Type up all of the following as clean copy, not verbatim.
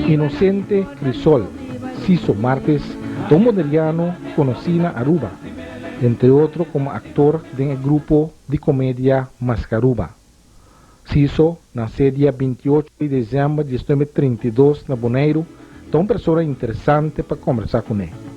Inocente Crisol, Ciso Martes, ta un boneriano conoci na Aruba, entre otro como actor den e grupo di comedia Mascaruba. Ciso nace dia 28 di december 1932 na Boneiru, ta un persona interesante pa combersa cune.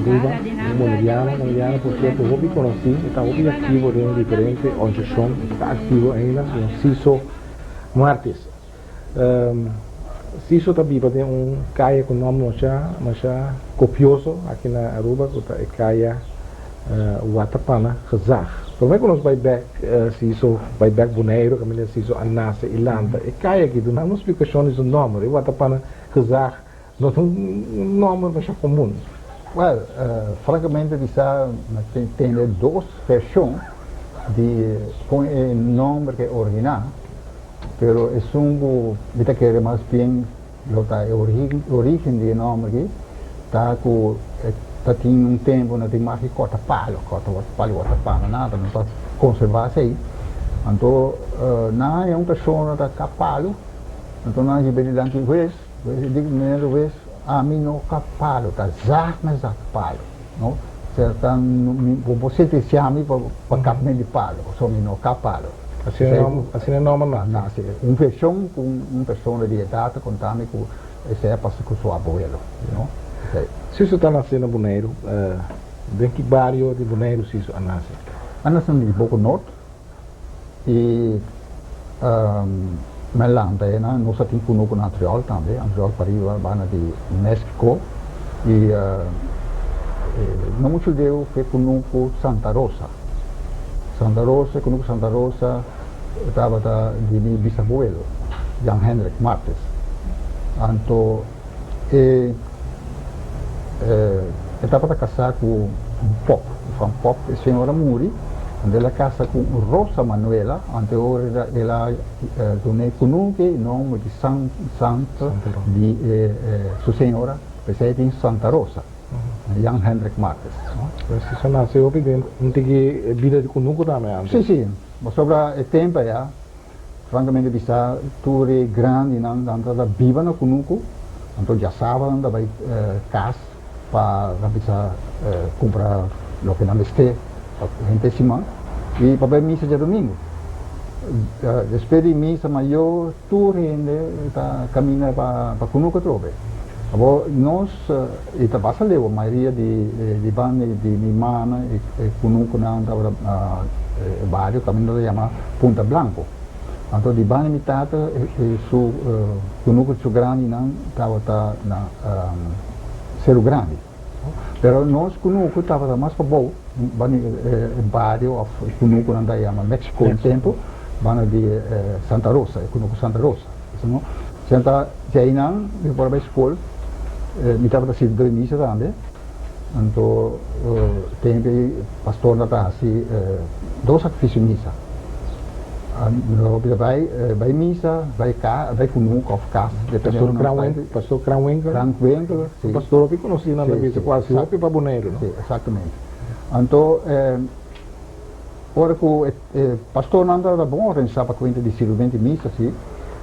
Aruba, un boneriano, boneriano por cierto hopi conoci, e ta hopi activo den diferente organisacion, ta activo ainda, señor Ciso Martes. Ciso ta biba den un caya cu nomber masha, masha copioso aki na Aruba, cu ta e caya Watapana Gezag. Prome cu nos bay bek Ciso, bay bek Boneiru, caminda Ciso a nace y lanta, e caya aki duna un splicacion di su nomber, e Watapana Gezag no ta un nomber masha comun. Well, francamente bisa mi tende dos version di con e nomber ke origina, pero esun cu mi ta kere mas bien lo ta e origen di e nomber aki ta cu ta tin un tempo no tin mas di corta palo, corta palo, corta palo, nada, no ta conserva esey. Anto nan haya un persona ta kap palo, anto nan a hiba dilanti hues. Pues di manera wes ami no ka palo, ta zag mi zag palo, no? Sea ta mi bo por sentencia mi pa pa kap mi di palo, pasobra mi no ka palo. Asina e nòmber, asina e nòmber nase. Nase. Un vershon ku un persona di edat ta konta mi ku esei a pasa ku su abuelo, no? Esei. Siso ta nase na Boneiru, den ki bario di Boneiru Siso a nase? A nase na di Boko Nort. I men lanta einan, nos a tin kunuku na Antriol tambe, Antriol pariba banda di Mexico i no muchu leu ku e kunuku Santa Rosa. Santa Rosa, e kunuku Santa Rosa tabata di mi bisabuelo, Jan Hendrik Martes. Anto e e tabata kasá ku un Pop, Van Pop, e señora muri. Anto el a casa cu Rosa Manuela, anto ora el a dun'é cunuke e nomber di San Santo di su señora, p'esei tin Santa Rosa, Jan Hendrik Martes. Pues si sa nace hopi den un tiki bida di cunuku tambe antes. Si, si, pasobra e tempo aya, francamente bisa, tur e grandinan nan tabata biba na cunuku, anto djasabra nan ta bay cas. Pa nan bisa cumpra loke nan mester pa henter siman y pa bay misa djadomingo. Despues di misa mayor tur hende ta camina pa cunucu atrobe. Abo nos y ta basta leu mayoria di banda di mi mama e cunucunan tabata e bario caminda ta yama Punta Blanco. Anto di banda mi tata su cunucu su grandinan tabata na Seru Grandi. Pero nos kunuku tabata mas pabou, banda e bario of e kunukunan ta yama Mexico un tempu, banda di Santa Rosa, e kunuku Santa Rosa. No? Senta djeinan mi por a bai skol, mi tabata sirbi dor misa tambe, anto tempu ei pastornan ta hasi dos sakrifisio misa. No bisa bai bai misa, bai ka, bai kunuku of kas, depende Pastor Kranwinkel, Pastor Kranwinkel? Kranwinkel, si. Pastor hopi konosí nan ta bisa kuasi hopi pa Boneiru, no? Si, eksaktamente. Anto ora ku e pastornan tabata bon organisá pa kuenta di sirbimentu di misa, si,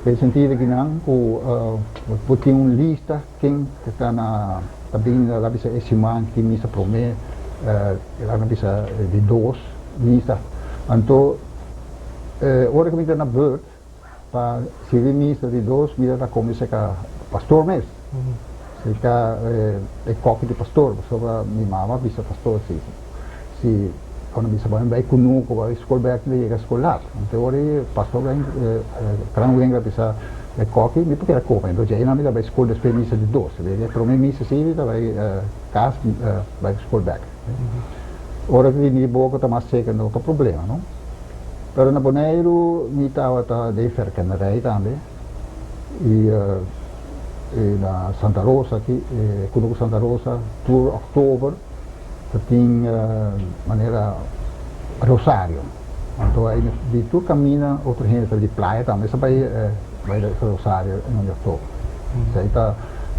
den sentido ki nan ku bo tin un lista ken ta na ta bini na bisa e siman ki tin misa promé, nan a bisa di dos misa. Anto ora ku mi ta na beurt pa sirbi misa di dos, mi ta kome serka pastor mes, serka e kòki di pastor, pasobra mi mama a bisa pastor si si cuando bisa bo bai kunuku bai skol bek mi ta yega skol lat. Anto ora e pastor Kran Wenger a bisa e kòki mi por keda kome, anto djei nan mi ta bai skol despues misa di dos, e prome misa si mi ta bai kas bai skol bek. Ora ku di mi boka ta mas seka no ta problema no. Pero na Boneiru mi tabata den verkennerij tambe y na Santa Rosa aki, Kunuku Santa Rosa, tur oktober ta tin manera rosario. Anto ei di tur camina otro hende ta di playa tambe sa bai bai rosario en di oktober. Esei ta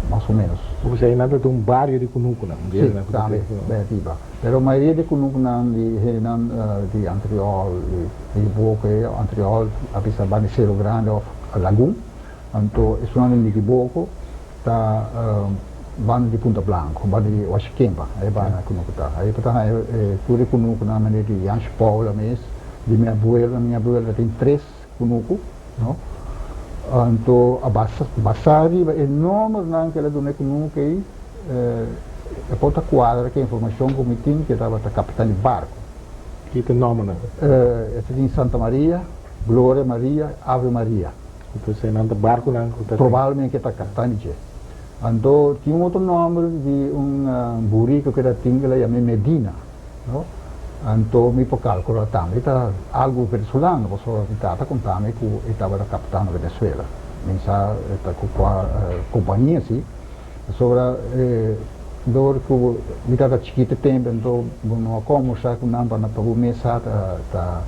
mas o menos. Esei nan ta un bario di kunukunan. Si, tambe bai ariba. Pero mayoria di kunukunan di hendenan di Antriol, di Boko ei, Antriol a bisa banda Sero Grande of Lagun, anto esunnan di Nikiboko ta banda di Punta Blanco, banda di Washikempa, ei banda kunuku ta. Ei por ta haña tur e kunukunan manera di Janshi Paula mes, di mi abuelo, mi abuelo tin tres kunuku, no? Anto a basa riba e nombernan ku el a duna e kunuku ei, e por ta kuadra ku e informashon ku mi tin ku e tabata kapitan di barku. Ki ta e nombernan? E ta tin Santa Maria, Gloria Maria, Ave Maria. Entonces nan ta barkunan ku ta. Probablemente e ta kapitan di dje. Anto tin un otro nomber di un buriku ku e ta tin ku el a yama Medina. No? Anto mi por calcula tambe ta algo venezolano, pasobra mi tata conta mi cu e tabata captan na Venezuela. Mi sa ta cu cua compania si, pasobra door cu mi tata chikito tempo anto bo no a combersa cu nan pa bo mes sa ta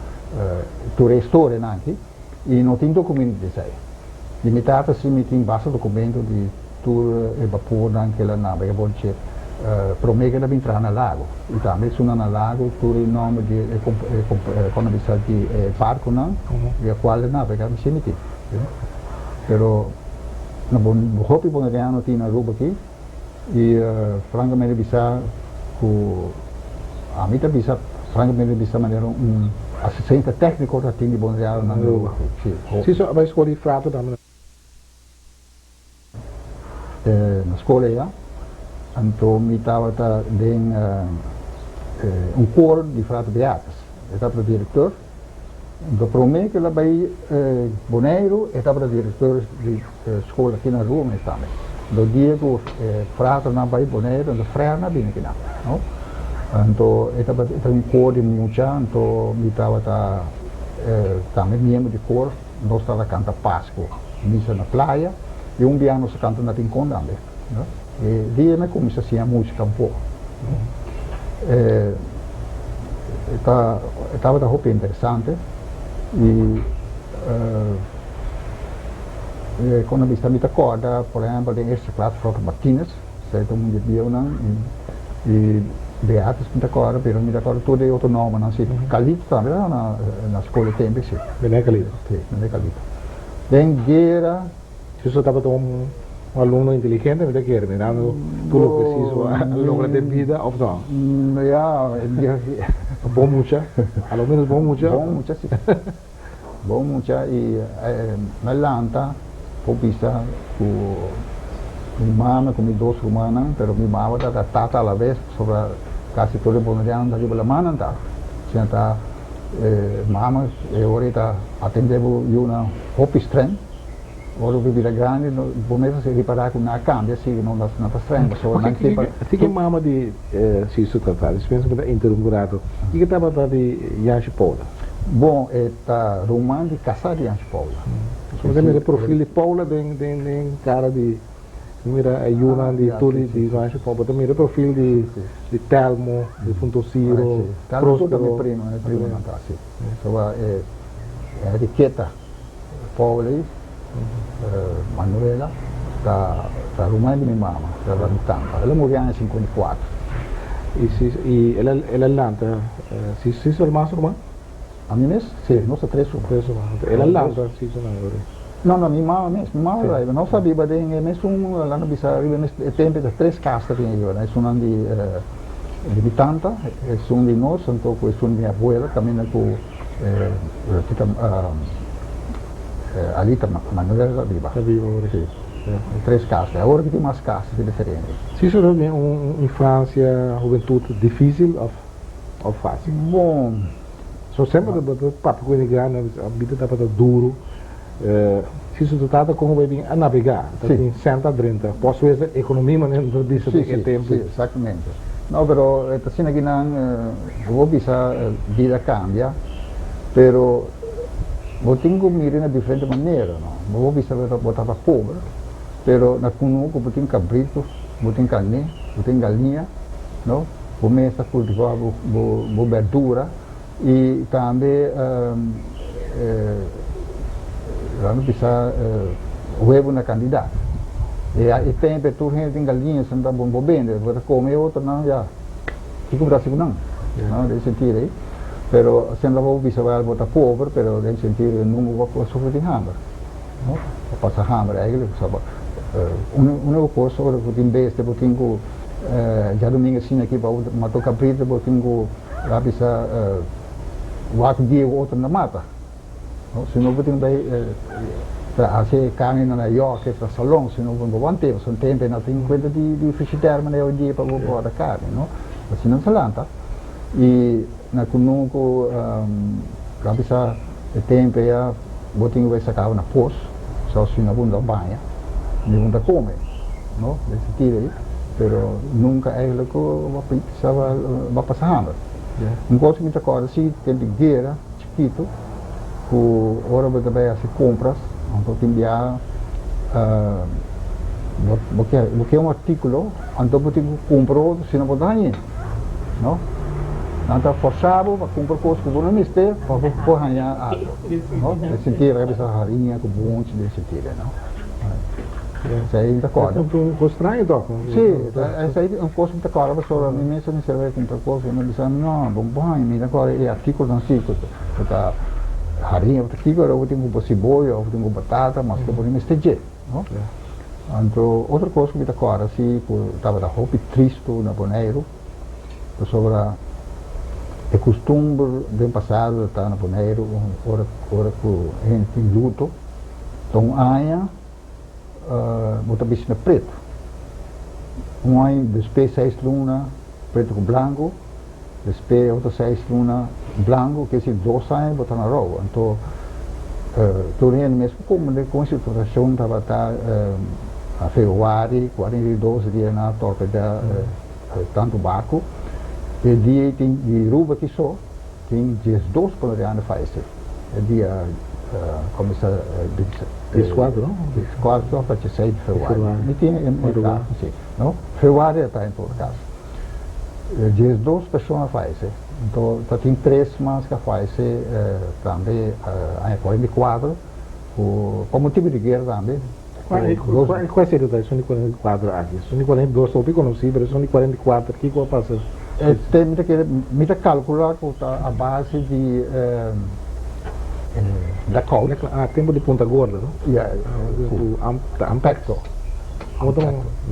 tur e historianan aki y no tin documento di esey. Di mi tata si mi tin basta documento di tur e bapornan ku el a nabega bo dje promé ku el a bin traha na lago. I tambe esunnan na lago tur e nòmber di e kon a bisa di e barkunan di e kual el nabega mi si mi tin. Pero na bo hopi boneriano tin na Aruba aki i frankamente bisa ku ami ta bisa frankamente bisa manera un asistencia tèkniko ta tin di boneriano na Aruba aki. Si so a bai skol di frater tambe. Na skol aya, anto mi tabata den un kor di Frater Beatus. E tabata direktor. Anto promé ku el a bai Boneiru e tabata direktor di skol aki na Aruba mes tambe. Anto dia ku e fraternan a bai Boneiru anto frènan a bini akinan, no. Anto e tabata un kor di mucha, anto mi tabata tambe miembro di kor. Nos tabata kanta Pasku misa na playa i un bia nos a kanta na Rincon tambe. E dia mi a kuminsá siña músika un poko. E ta e tabata hopi interesante i kon a bisa mi ta kòrda por ehèmpel den eerste klas Fròter Martinez. Esei ta un di e bieunan i Beatriz mi ta kòrda pero mi ta kòrda tur e otro nòmbernan si. Calito tambe tabata na na skol e tempu si. Meneer Calito. Si, meneer Calito. Den guera. Siso tabata un alumno inteligente mi ta kere mirando tur loke Siso a logra den bida of no? Ya. Bon mucha, a lo menos bon mucha. Bon mucha si. Bon mucha y mi a lanta por bisa cu mi mama cu mi dos rumannan, pero mi mama ta tata a la vez pasobra casi tur e bonerianonan ta riba lamannan ta. Asina ta mama e ora e ta atende bo yunan hopi streng, ora bo bira grandi bo mes a ripara cu nan a cambia si no ta streng pasobra nan ke pa. Kiko mama di Sisto ta ta? Dispensa mi ta interumpi un rato. Kiko tabata di Yanshi Paula? Bon, e ta ruman di kasá di Ange Paula. So bo ta mira profil di Paula den den den kara di bo mira e yunan di tur di di Ange Paula bo ta mira profil di di Telmo, di Funto Ciro, Telmo tur ta mi primo, mi primonan ta si. So e Enriqueta Paula ei, Manuela ta ta ruman di mi mama, ta mi tanta. El a muri aña 54. I si i el a el a lanta si si su hermano su ruman? Ami mes? Si, nos ta tres ruman. Tres ruman. El a lanta si su mama ori? No, no, mi mama mes, mi mama ta riba. Nos a biba den e mesun, laga bisa riba e mes e tempo ta tres kas ta tin riba. Esunnan di di mi tanta, esun di nos, anto ku esun di mi abuela kaminda ku tita Alita Manuela ta biba. Ta biba ori. Si, tres kas. Awor ki tin mas kas diferente. Si su ta tin un infancia, hubentud dificil of of facil? Bon. So semper ta ta papia cu hende grandi a bida tabata duro. Si su tata con bay bin a nabega, ta tin cent a drenta. Por suerte economia manera nan ta bisa den e tempo. Si, si, exactamente. No, pero ta asina ki nan bo bisa bida cambia, pero. Bo tin ku mira na diferente manera, no? Bo por bisa bo tabata pober, pero na kunuku bo tin kabritu, bo tin karné, bo tin galiña, no? Bo mes ta kultivá bo bo berdura i tambe laga bisa webu na kandidat. E tempu tur hende tin galiña, esnan ta bon bo bende, bo ta kome e otronan ya. Kiko bo ta hasi ku nan? No, den sentido ei. Pero sembra bo bisa wèl bo ta pober, pero den sentido nunka bo a sufri di hamber. No, bo pasa hamber eigenlijk. So bo, un kos ora ku tin bestia bo tin ku djadumingu asina aki bo mata un kabrito bo tin ku a bisa wak dia ku otro na mata. No, si no bo tin bai ta hasi e karni na York e ta salon, si no bo no want'é, pasobra un tempu e no tin kuenta di di frigidaire manera hoy dia pa bo guarda karni, no. Asina nan ta lanta i na kunuku lo a bisa e tempu ya bo tin ku bai saka na pos, so si no bo no ta baña ni bo no ta kome, no, den sentido ei, pero nunka eigenlijk bo a bisa bo a pasa hamber. Un kos ku mi ta kòrda si tempu di guera. Chikitu ku ora bo ta bai hasi kompras anto tin bia bo ke bo ke un artikulo anto bo tin ku kumpra otro si no bo ta hañ'é no nan ta forsa bo pa kumpra kos ku bo no mester pa bo por haña algo no den sentido a bisa hariña ku bonchi den sentido no esei ta kòrda. Un kos straño tòg. Si esei un kos ku ta kòrda pasobra mi mes a mester bai kumpra kos i mi a bisa no bo no haña mi ta kòrda e artíkulonan si ku ta hariña ku ta kiko ora bo tin kumpra siboyo òf bo tin kumpra batata maske bo no mester dje no. Anto otro kos ku mi ta kòrda si ku tabata hopi tristu na Boneiru pasobra e kustumber den pasado ta na Boneiru ora ora ku hende tin luto ta un aña bo ta bisti na pretu. Un aña despues seis luna pretu ku blanku, despues otro seis luna blanku, ke si dos aña bo ta na rou. Anto tur hende mes por komprende kon situashon tabata na februari, 42 dia nan a torpedá tantu barku. E dia ei tin di Aruba kiso. Tin 12 colombiano fayece e dia cuminsa 14 no? 14 of 16 di februari. Mi tin e data si no? Februari e ta en todo caso. 12 persona fayece. Anto ta tin tres mas cu a fayece tambe aña 44 cu pa motibo di guera tambe. Cual serio ta esun di 44 aki? Esun di 42 hopi conoci pero esun di 44 kico a pasa? Este mi ta kere mi ta calcula cu ta a base di blackout. Ah tempo di Punta Gorda no? Ya. Cu ta Ampecto. No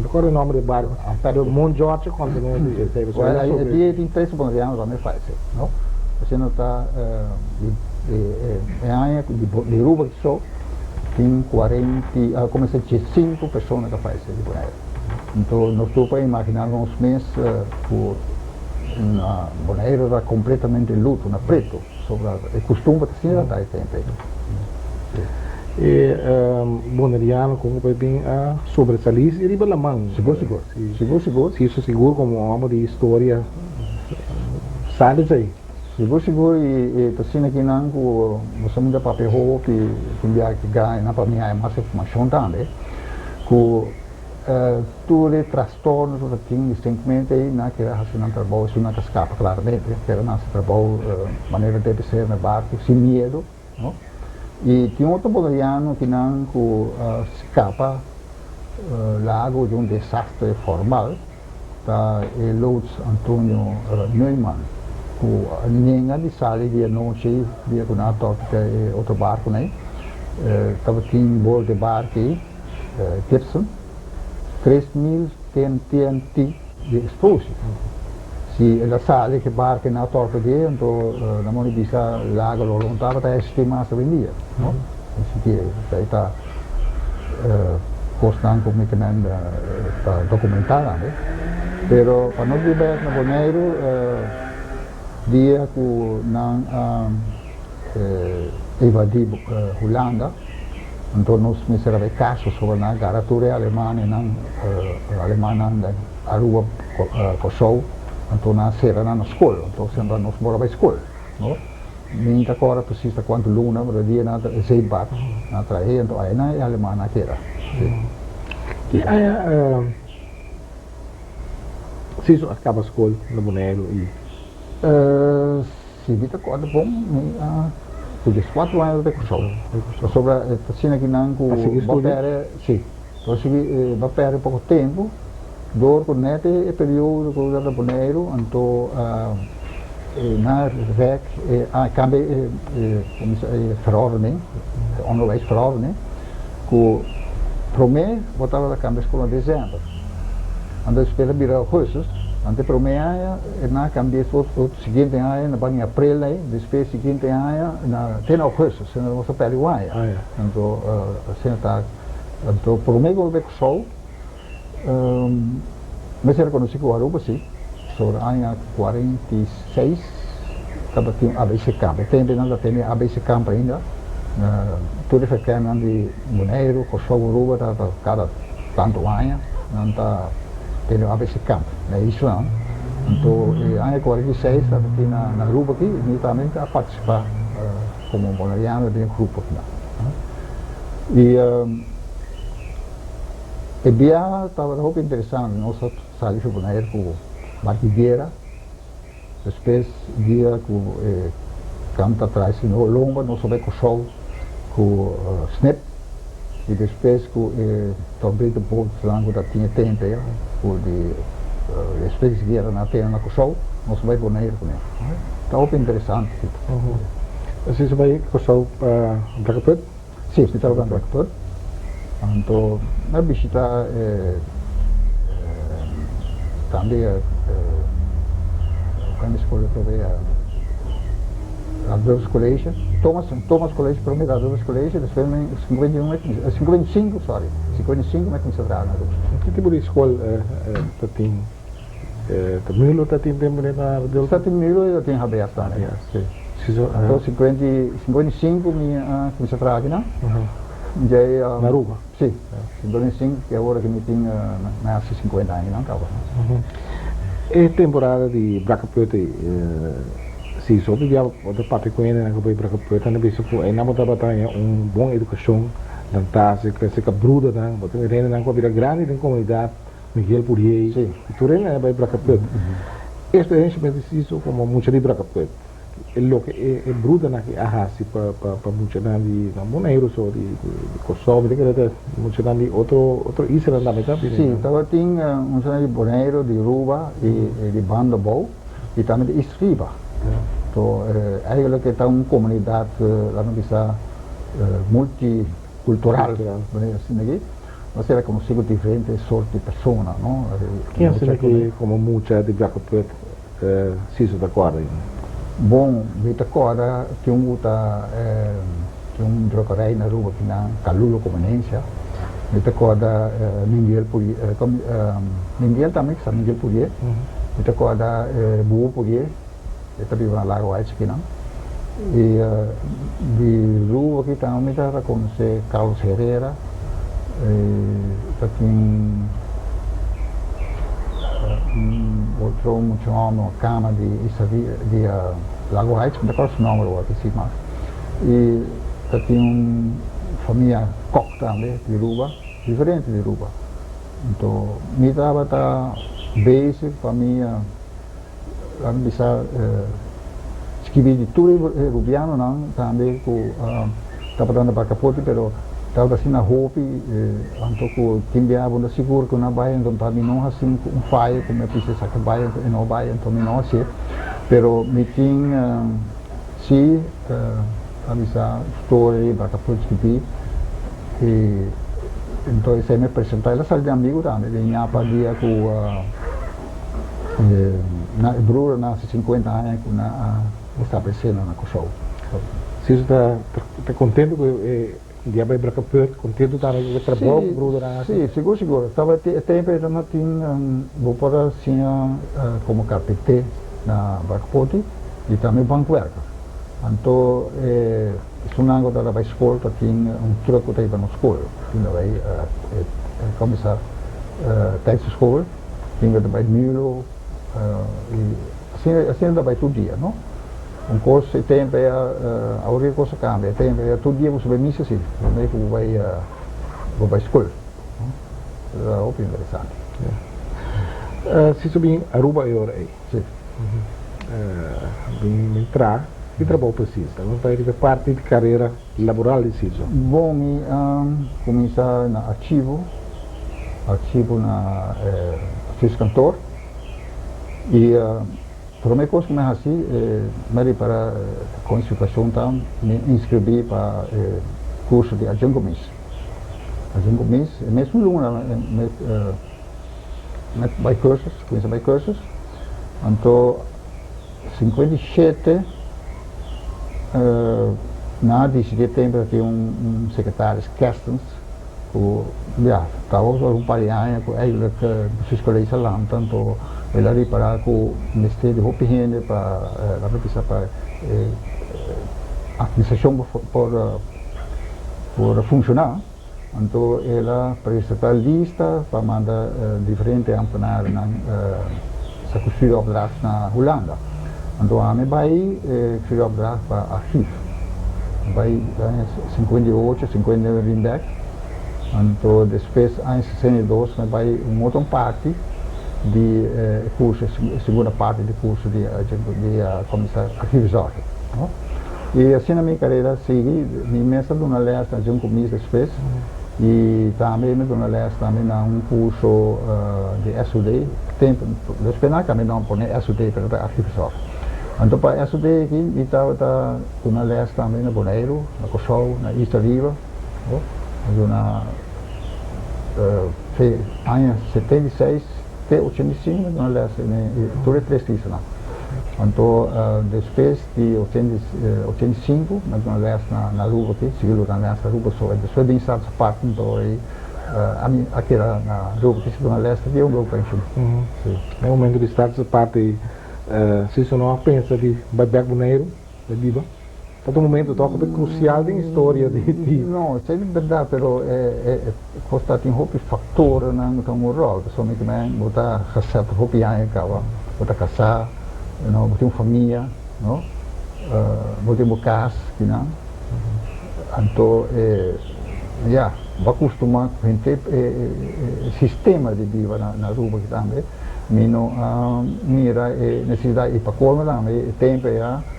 recordo e nomber di barco. Pero Mont George a conta nos di esey. Well e dia tin tres boneriano tambe falece no? Asina ta di e aña di Aruba so. Tin cuarenta, como se dice, cinco persona ta fayece di Bonaire. Enton nos tur por imagina nos mes cu na Bonaire ta completamente luto, na preto, sobra e custumber ta asina ta e tempo ey. E Boneriano como por bin a sobresali riba laman. Sigur, sigur. Sigur, sigur. Si, sigur como un homber di historia sa esey. Sigur sigur y ta asina ki nan cu nos a mucha papia hopi tin bia ki gana pa mi haya mas informacion tambe cu tur e trastorno cu ta tin recientemente ey nan a kere haci nan trabou esun nan ta scapa claramente kere nan haci trabou manera debe ser na barco sin miedo no y tin otro boleriano ki nan cu a scapa lago di un desastre formal. Ta e loods Antonio Neumann ku a nenga di sali di anochi dia ku nan a toka e otro barkunan ei. Tabatin bor di barku ei, Gibson, 3000 TNT di eksplosief. Si el a sali ku e barku ei nan a toka di ei, anto nan por bisa lago lo no tabata existi mas awendia, no? Así ke ei ta. Kosnan ku mi ta ta dokumentá tambe. Pero pa nos bin bèk na Boneiru dia ku nan a evadí Hulanda, anto nos mester a bai kas pasobra nan a gara tur e alemanenan, alemannan den Aruba, Kòrsou, anto nan a sera nan na skol, anto semper nos por a bai skol, no. Mi ta kòrda presis ta kuantu luna, pero e dia nan ta zeepbad nan a trahe, anto aynan e alemannan a keda. Si. Ki aña Siso a kaba skol na Boneiru i? Si mi ta kòrda bon, mi a ku dieskuatro aña ta Kòrsou. Pasobra e ta asina ki nan ku bo a pèrdè, si, bo a sigui, bo a pèrdè poko tempu dor ku nèt e periodo ku tabata Boneiru, anto nan rèk a kambia e e verordening, e onderwijsverordening, ku promé bo tabata kambia skol na desèmber, anto despues a bira augustus, anto e promé aña nan a kambia e siguiente aña na bani aprel ei, despues siguiente aña na te na augustus, asina nos a pèrdè un aña, anto asina ta, anto promé ku mi bai Kòrsou mester rekonosé ku Aruba si, sobre aña 46 tabatin un ABC kamp, e tempu nan ta tene ABC kamp ainda, tur e verkennan di Boneiru, Kòrsou, Aruba tabata kada tantu aña nan ta tene un ABC kamp na e islanan. Anto e aña 46 tabatin na Aruba aki i mi tambe a partisipá komo boneriano den e grupo akinan. I e biaha tabata hopi interesante, nos a sali for Bonaire ku Marky Guerra, despues dia ku e kanta tras di lomba nos a bai Kòrsou ku Snip i despues ku e Torpedo Boatnan ku ta tin e tempu ei ku di despues di guera nan a tene na Kòrsou nos a bai Bonaire kuné. Ta hopi interesante. Asina bai Kòrsou pa Brakkeput? Sí, mi tabata na Brakkeput. Anto mi a bishita tambe e skol atrobe Radulphus College, Thomas Thomas College prome Radulphus College despues mi 51 mi kuminsá 55 sorry 55 mi kuminsá traha na Aruba. Ki tipo di skol ta tin? Ta Mulo ta tin tempu na Radulphus? Ta tin Mulo i ta tin HBS tambe. Sí. Anto 55 mi a kuminsá traha akinan. Djei Na Aruba? Sí. 55 ki awor aki mi tin mi hasi 50 aña akinan kaba. E temporada di Brakkeput ei si so bia bo ta papia ku hendenan ku bai Brakkeput nan ta bisa ku einan bo tabata haña un bon edukashon nan ta hasi ka brudernan bo ta mira hendenan ku a bira grandi den komunidat Miguel Puriey i tur hendenan a bai Brakkeput. E eksperensia mi a disiso komo mucha di Brakkeput. E loke e brudernan aki a hasi pa pa muchanan di na Boneiru so di di Kòrsou mi ta kere ta muchanan di otro otro islanan tambe ta bini Sí, tabatin muchanan di Boneiru, di Aruba i di Bandabou i tambe di East Riba. So eigenlijk e ta un komunidat laat mi bisa multikultural asina aki. Nos era konosí ku diferente sort di persona no. Ken asina aki komo mucha di Brakkeput Si su ta kòrda ainda. Bon, mi ta kòrda tin un ku ta tin un drokerij na Aruba ki nan Calulo Comenencia. Mi ta kòrda Minguel Purier, Minguel tambe ki sa Minguel Purier. Mi ta kòrda Bubu Purier, e ta biba na Lago Heights akinan. I di Aruba aki tambe mi ta rekonosé Carlos Herrera. Ta tin un otro mucha homber un cama di di Lago Heights, mi ta acorda su nomber awor aki si mas. Y ta tin un famia Kok tambe di Aruba, diferente di Aruba. Anto mi tabata bezig pa mi laga bisa skibi di tur e rubianonan tambe ku tabata na Bacapoti pero tabata asina hopi anto ku tin bia bo no sigur ku nan bai anto pa mi no hasi un faya ku mi a pisa esaki bai anto e no bai anto mi no hasié pero mi tin si ta bisa storia di Bacapoti skibi i anto esei mi a presenta el a sali den amigu tambe den ñapa dia ku. Na e broer nan hasi 50 aña ku nan a establesé nan na Kòrsou. Si su ta ta kontentu ku e dia bai Brakkeput, kontentu tambe ku e trabou ku broedernan hasi? Si, sigur sigur. Tabata e tempu ei nan tin bo por a siña komo karpinté na Brakkeput i tambe bankwerker. Anto e esunnan ku tabata bai skol ta tin un trùk ku ta hiba nos skol. Tin ta bai kuminsá tijdens skol. Tin ku ta bai Milo i asina asina ta bai tur dia no. Un kos e tempu ei awor e kos a kambia, e tempu ei tur dia bo subi misa si, promé ku bo bai bo bai skol. Ta hopi interesante. Si su bin Aruba e ora ei. Si. Bin traha, ki trabou presis? Nos bai riba e parti di karera laboral di Siso. Bon, mi a kuminsá na archivo, archivo na Archiefskantoor i promé kos ku mi a hasi, mi a ripará kon e situashon ta, mi a inskribí pa e kurso di adjunkomis. Adjunkomis, e mesun luna mi bai kursus, kuminsá bai kursus, anto 57 nan a disidí e tempu ta tin un sekretaris Kerstens ku ya tabata un par di aña ku eigentlik Bestuurscollege a lanta anto el a ripará ku mester di hopi hende pa laga bisa pa e administrashon por por funshoná anto el a presentá lista pa manda diferente ambtenarnan sa ku stuuropdracht na Hulanda anto ami bai stuuropdracht pa archief bai aña 58 59 rin bek anto despues aña 62 mi bai un otro parti di e kurso e segunda parti di kurso di di komisa archiefzorger no. I asina mi karera a sigui, mi mes a duna lès na Jun Kumis despues i tambe mi a duna lès tambe na un kurso di SUD, tempu despues nan a kambia nòmber pone SUD pero ta Archiefzorg. Anto pa SUD aki mi tabata duna lès tambe na Boneiru, na Kòrsou, na Isla Riba, a duna fe aña 76 te 85 mi a duna lès tur e tres islanan. Anto despues di 85 mi a duna lès na Aruba aki, sigui duna lès na Aruba so despues bin Status Apart anto ami a keda na Aruba aki si duna lès te dia un loke penshun. Si. Na e momento di Status Apart ei si su no a pensa di bai bek Boneiru bai biba? Ta un momento toch hopi crucial den historia di. No, esei ta berdad, pero e cos ta tin hopi factornan cu ta un rol, pasobra mi ta men bo ta gesettle hopi aña caba, bo ta casá, no, bo tin un famia, no, bo tin bo cas kinan, anto ya, bo a custuma cu henter e sistema di biba na Aruba aki tambe, mi no a mira e necesidad y pa colmo tambe e tempo ya.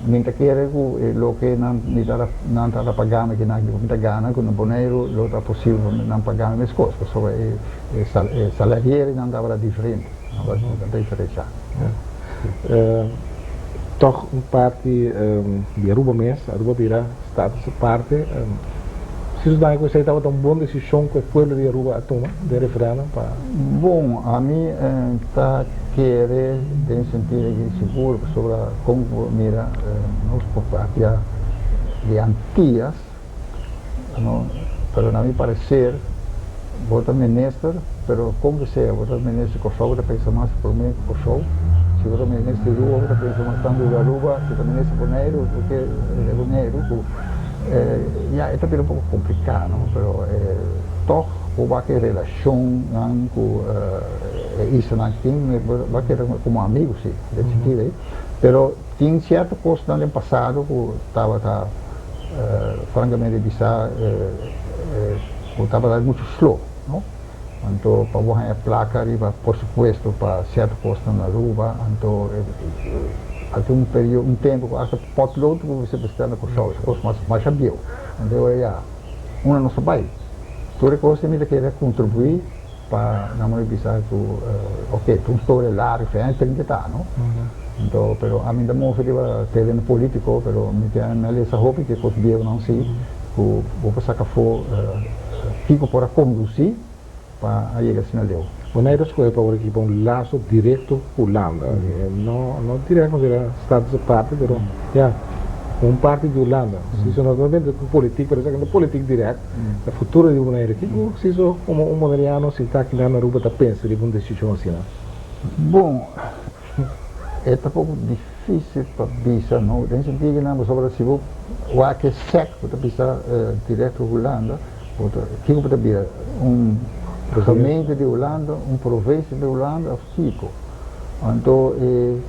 Mi ta kere ku e loke nan mi ta nan ta paga mi kinan ku mi ta gana ku na Boneiru lo ta posibel pa nan paga mi meskos pasobra e e salarierinan tabata diferente, nan tabata diferensha. Tòg un parti di Aruba mes, Aruba bira status aparte. Si su daña ku esei tabata un bon desishon ku e pueblo di Aruba a tuma den referèndum pa. Bon, ami ta kere den sentido di sigur pasobra kon bo mira nos por papia di Antias, no, pero na mi parecer bo ta minister, pero kon ke sea bo ta minister Kòrsou bo ta pensa mas promé ku Kòrsou, si bo ta minister Aruba bo ta pensa mas tantu di Aruba, si ta minister Boneiru bo ke Boneiru ku. Ya e ta bira un poko kompliká no, pero tòg bo wak e relashonnan ku e islanan tin, bo a keda komo amigu si, den sentido ei. Pero tin sierto kosnan den pasado ku tabata frankamente bisa ku tabata muchu slo no. Anto pa bo haña plaka riba por supuesto pa sierto kosnan na Aruba, anto a tin un periodo un tempu ku asta potlood ku bo mester besta na Kòrsou, esei kos mas masha bieu. Anto e ora ya una nos ta bai. Tur e kos ei mi ta kere kontribuí pa nan por bisa ku oke ta un storia largu, fe aña 30 ta no. Anto pero ami ta move riba tereno politiko pero mi ta mi a lesa hopi di e kos bieunan si ku bo por saka afó kiko por a kondusí pa a yega asina leu. Boneiru a skohe pa ora ekipa un laso direkto ku Hulanda. No no dirèkt manera status aparte pero ya un parti di Hulanda. Si so no ta mete ku politik pero esaki no ta politik dirèkt ta futuro di Boneiru. Kiko si so komo un boneriano sinta aki na Aruba ta pensa riba un desishon asina? Bon, e ta poko difísil pa bisa no, den sentido nan pasobra si bo wak e sèk bo ta bisa direkto Hulanda, bo ta kiko bo ta bira? Un gemeente di Hulanda, un provinsia di Hulanda òf kiko? Anto e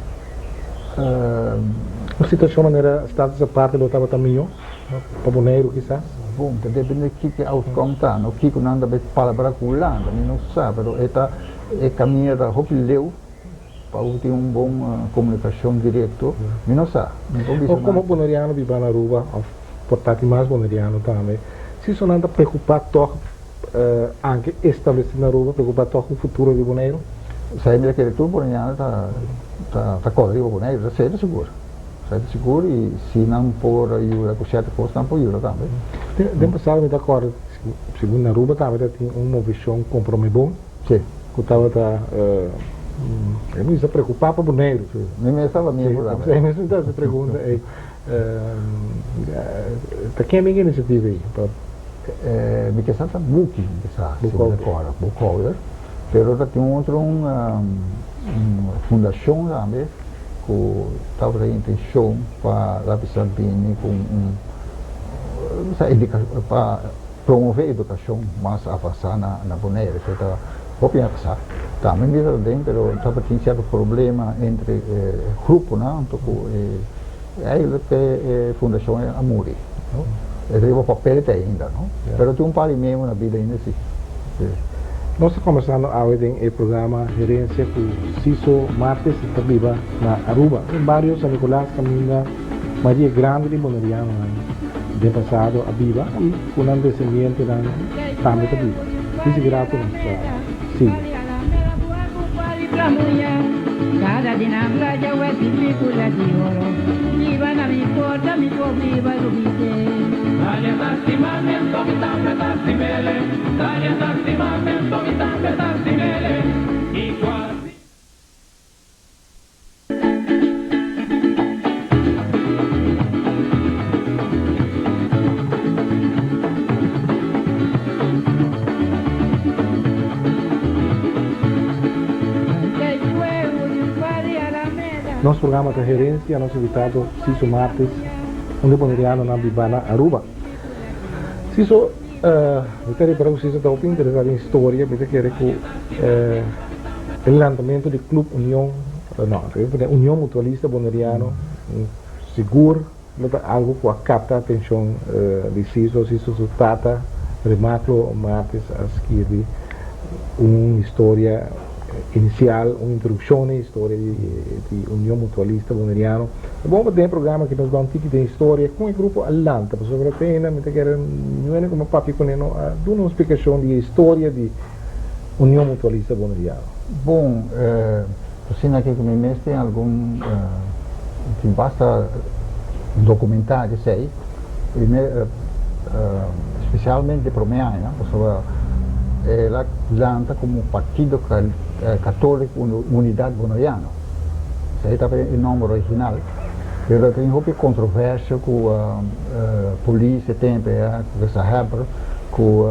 Un situashon manera Status Aparte lo tabata mihó pa Boneiru kisas? Bon, ta depende kiko e outcome ta, no kiko nan ta bay palabra ku Hulanda, mi no sa, pero e ta e kaminda ta hopi leu pa bo tin un bon komunikashon direkto, mi no sa, mi no por bisa O komo nada. boneriano biba na Aruba òf por ta tin mas boneriano tambe, si so nan ta preokupá tòg anke establesé na Aruba, preokupá tòg ku futuro di Boneiru? Esei mi ta kere tur boneriano ta ta kòrda riba Boneiru, ta sete sigur, sete sigur i si nan por yuda ku sierto kos nan por yuda tambe. Den pasado mi ta kòrda segun na Aruba tambe ta tin un movishon Kompromé Bon ku tabata e mi ta preokupá pa Boneiru. Si, mi mes tabata miembro tambe. Si, mi mes ta hasi pregunta ei. Ta ken bin inisiativa ei? Mi ke sa ta buki, mi ke sa, si mi ta kòrda, boekhouder. Pero ta tin un otro un fundashon tambe ku tabata intenshon pa laat bisa bini ku un pa promove edukashon mas avansá na Bonaire. Esei ta hopi aña pasá. Tambe mi ta den pero tabatin sierto problema entre e gruponan anto ku e Eigenlijk e fundashon a muri, no? E riba papel ta ainda, no? Pero tin un par di miembro na bida ainda si. Si. Nos ta kombersando awe den e programa Herencia ku Ciso Martes ta biba na Aruba, den bario San Nicolas kaminda mayoria grandi di bonerianonan den pasado a biba i ku nan desendientenan tambe ta biba. Dici grato nos ta sigui. Nos programa ta Herencia, nos invitado Ciso Martes, un di bonerianonan biba na Aruba. Ciso, mi ta repara cu Ciso ta hopi interesa den historia, mi ta kere cu e lantamento di Club Union, no, Union Mutualista Boneriano, sigur lo ta algo cu a capta atencion di Ciso. Ciso su tata, Remaclo Martes, a skirbi un historia inicial, un introduccion na e historia di Union Mutualista Boneriano. Ta bon pa den e programa aki nos ba un tiki den historia con e grupo a lanta, pasobra te ainda mi ta kere nuene como a papia cune no a duna un splicacion di e historia di Union Mutualista Boneriano. Bon, asina aki cu mi mes tin algun, tin basta documenta di esey, primer, specialmente di prome aña, pasobra el a lanta como Partido Catolico Unidad Boneriano, esey tabata e nomber original, pero tin hopi controversia cu polis e tempo ey, cu Gezaghebber, Ku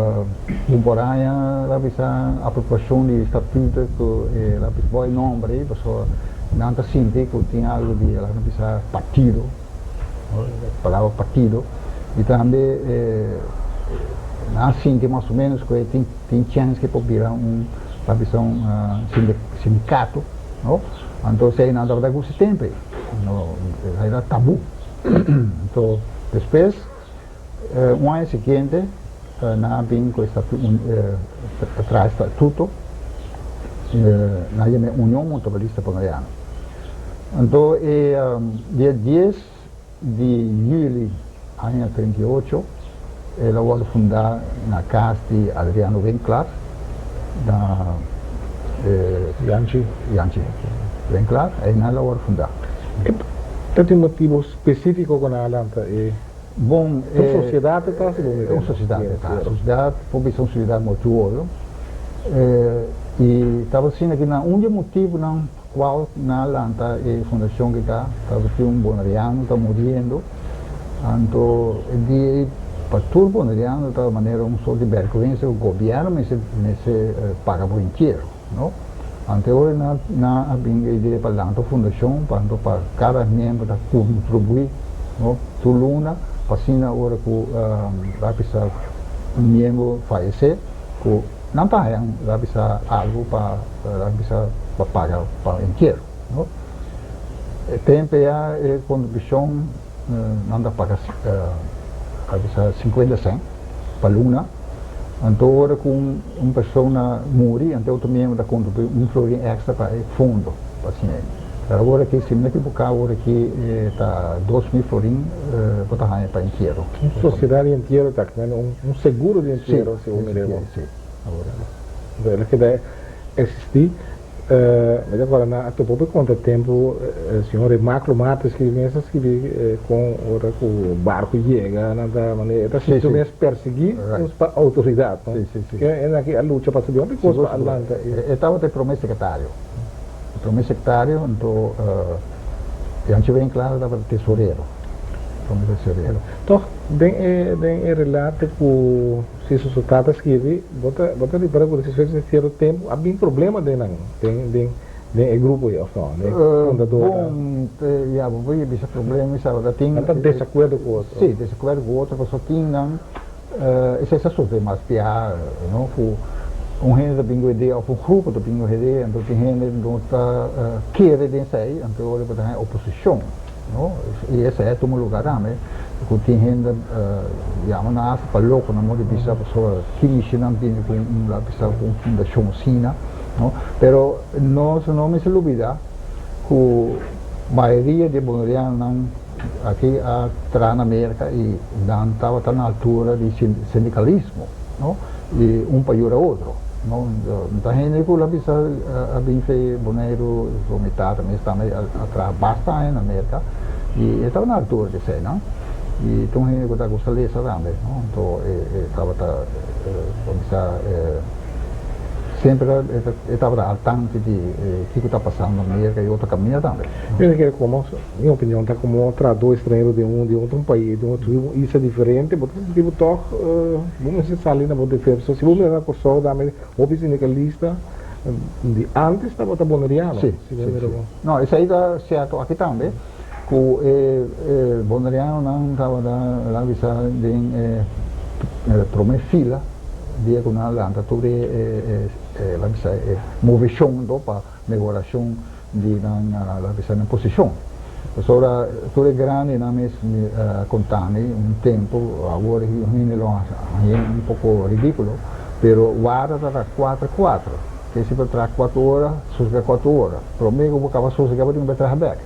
un por aña la bisa apropiashon di statuto ku e la bisa bo e nomber ei pasobra nan ta sinti ku tin algu di la bisa partido, palabra partido, i tambe nan a sinti mas o menos ku e tin tin chèns ku e por bira un la bisa un sindikato, no, anto esei nan tabata gusta tempu ei, no era tabu, anto despues. Un aña siguiente nan a bin ku e traha e statuto, nan a yama e Union Mutualista Boneriano. Anto e dia dies di juli aña 38 el a wòrdu fundá na kas di Adriano Winklaar na Yanchi. Yanchi Winklaar, einan el a wòrdu fundá. Ta tin motibu spesífiko ku nan a lanta e. Bon, e. Un sosiedat e ta, si bo mira. Un sosiedat e ta. Sosiedat, por bisa un sosiedat mortuorio. I tabata asina ku nan un di e motibunan kual nan a lanta e fundashon ki ta, tabatin un boneriano ta muriendo, anto e dia ei pa tur boneriano tabata manera un sort di bèrgwensa ku gobièrnu mester mester paga bo entiero, no? Anto e ora nan nan a bin e idea pa lanta un fundashon pa anto pa kada miembro ta kontribuí, no, tur luna pa asina ora ku a bisa un miembro fayesé ku nan ta haña a bisa algu pa a bisa pa paga pa entiero, no. E tempo ya e kontribushon nan ta paga a bisa 50 cent pa luna. Anto ora ku un persona muri, anto otro miembro ta kontribuí un florin èkstra pa e fondo pa asina. Pero awor aki, si mi no ekiboká, awor aki ta 2000 florin bo ta haña pa entiero. Un sosiedat di entiero ta aki, un seguro di entiero, si bo mira bo. Si, awor aki. Anto el a keda eksistí. Mi ta kòrda nan a topa hopi kontra tempu señor Remaclo Martes skibi mes a skibi kon ora ku barku yega nan ta manera e ta sinti su mes persiguí pa outoridat no ke e aki a lucha pa subi hopi kos pa a lanta e. E tabata e promé sekretario e promé sekretario anto Janchi Winklaar tabata tesorero promé tesorero. Tòg den e den e relato ku. Si su su tata skirbi, bo ta bo ta ripara ku despues di sierto tempu a bin problema den nan, den den den e grupo ei òf no, den e fundadornan. Bon, ya bo por bisa problema esei tabata tin. Nan ta desakuerdo ku otro. Si, desakuerdo ku otro pasobra tin nan, esei sa sufri mas bia, no, ku un hende ta bin ku idea òf un grupo ta bin ku idea, anto tin hende no ta kere den esei, anto ora bo ta haña oposishon. No, y esey a tuma lugar tambe, cu tin hende yama nan hasta pa loco, nan morde bisa pasobra kishi nan bini cu un la bisa cu un fundacion asina, no. Pero nos no mester lubida cu mayoria di e bonerianonan aki a traha na Merca y nan tabata na altura di sindicalismo, no, y un pa yura otro, no. Ta hende cu la bisa a bin fe Boneiru, so mi tata mes tambe a traha basta aña na Merca y e tabata na altura di esey, no. Y ta un hende cu ta gusta lesa tambe, no. Anto e tabata, bo bisa, semper e tabata al tanto di kico ta pasando na Merca y otro caminda tambe. Mi ta kere como, mi opinion ta como trahador extranhero den un den otro pais, den otro isla diferente, bo ta sinti bo tog bo mester sali na bo defensa. Si bo mira na Kòrsou tambe hopi sindicalista di antes tabata boneriano. Si, si, si. No, esei ta sierto aki tambe, ku e bonerianonan tabata laga bisa den e prome fila dia ku nan a lanta tur e laga bisa e moveshon do pa mehorashon di nan laga bisa nan posishon. Pasobra tur e grandinan mes mi a konta mi un tempu, awor hende lo hañ'é un poko ridíkulo, pero warda ta ta kuater kuater. Ke si bo traha kuater ora, sosega kuater ora. Promé ku bo kaba sosega bo tin ku bai traha bèk,